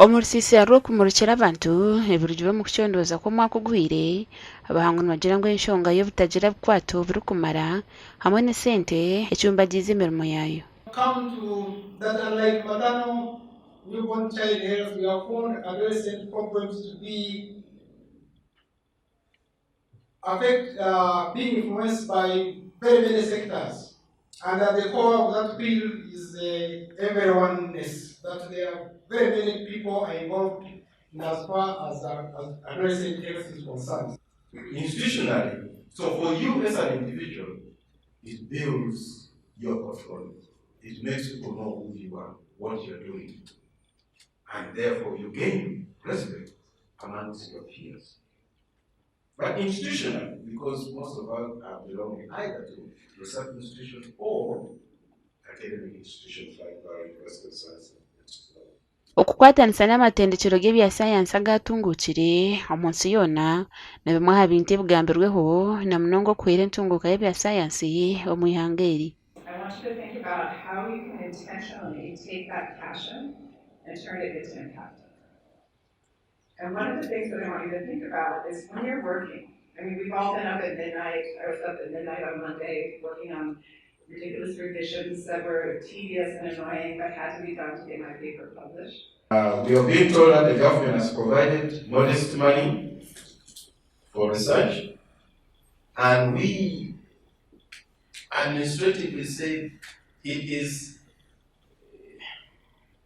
Omu rusiisira rw'okumurikira abantu ebirugirwe omu kucondooza kw'omwaka oguhweire, abahangu nibagira ngu enshonga y'obutagira bikwato birikumara hamwe n'esente ecumbagiize emirimo yaayo. Come to that unlike maternal newborn child health, we have found adolescent problems to be affect uh, being influenced by very many sectors. And at the core of that wheel is the everyoneness, that there are very many people are involved in as far as, uh, as adolescent health is concerned. Institutionally, so for you as an individual, it builds your portfolio. It makes people know who you are, what you're doing. And therefore you gain respect amongst your peers. But institutionally, because most of us are belonging either to research institutions or academic institutions like our University of Science and Technology. Okukwatanisa n'amatendekyero g'ebya sayansi agatunguukire omu nsi yoona ni bimwe aha bintu ebigambirweho na munonga okuhwera entunguuka y'ebya sayansi omu ihanga eri. I want you to think about how you can intentionally take that passion and turn it into impact. And one of the things that I want you to think about is when you're working, I mean, we've all been up at midnight. I was up at midnight on Monday working on ridiculous revisions that were tedious and annoying, but had to be done to get my paper published. We are being told that the government has provided modest money for research, and we administratively say it is,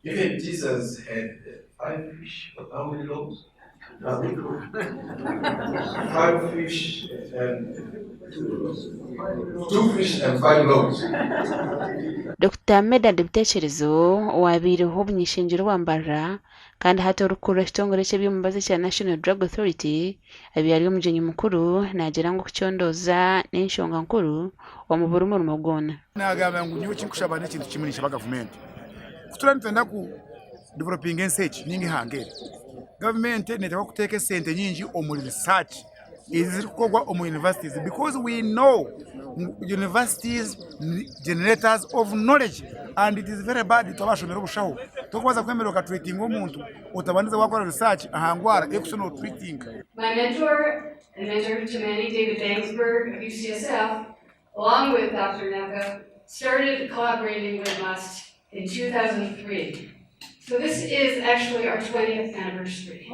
even Jesus had five fish, how many loaves? Five fish and two fish and five loaves. Dr Medard Buteekyerezo owabaireho omuny'ishengyero wa Mbarara kandi hati orikukurira ekitongore ky'eby'omubazi ekya National Drug Authority abaire ari omugyenyi mukuru naagira ngu okucondooza n'enshonga nkuru omu buri murimo gwona. Nagamba ngu nyowe ekinkushaba n'ekintu kimwe ninshaba gavumenti ku turaba nitwenda ku developinga ensi egi ninga eihanga eri, gavumenti neteekwa kuteeka esente nyingi omuri research ezirikukorwa omu universities because we know ngu universities ni generators of knowledge and it is very bad twaba twashomire obushaho torikubaasa kwemerera okatreatinga omuntu otabandize wakora research aha ndwara erikushusha notreatinga. My mentor and mentor to many, David Bangsberg of UCSF, along with Dr. Nneka, started collaborating with MUST in 2003. So this is actually our 20th anniversary.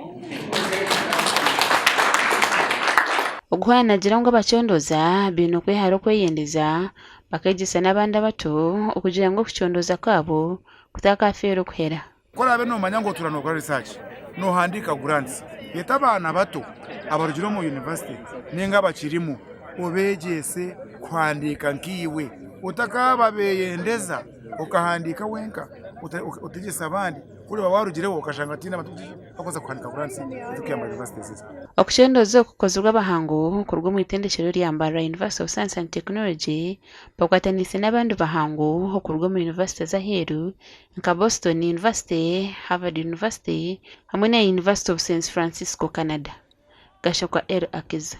Ogu naagira ngu abacondooza baine okwehara okweyendeza bakegyesa n'abandi abato okugira ngu okucondooza kwabo kutakafeera okuhera. Ku oraabe noomanya ngu otuura nookora research, noohandiika grants, yeta abaana bato abarugire omu university nainga abakirimu obeegyese kuhandiika nkaiwe. Otakababeyendeza okahandiika wenka otegyese abandi, ku oriba waarugireho okashanga tihaine abantu abarikubaasa kuhandiika grants ezirikuyamba universities ezo. Okucondooza oku kukozirwe abahangu kuruga omu itendekyero rya Mbarara University of Science and Technology bakwataniise n'abandi bahangu okuruga omu yunivasite z'aheeru nka Boston University, Harvard University hamwe na University of San Francisco, Canada. Gashakwa El Akiza.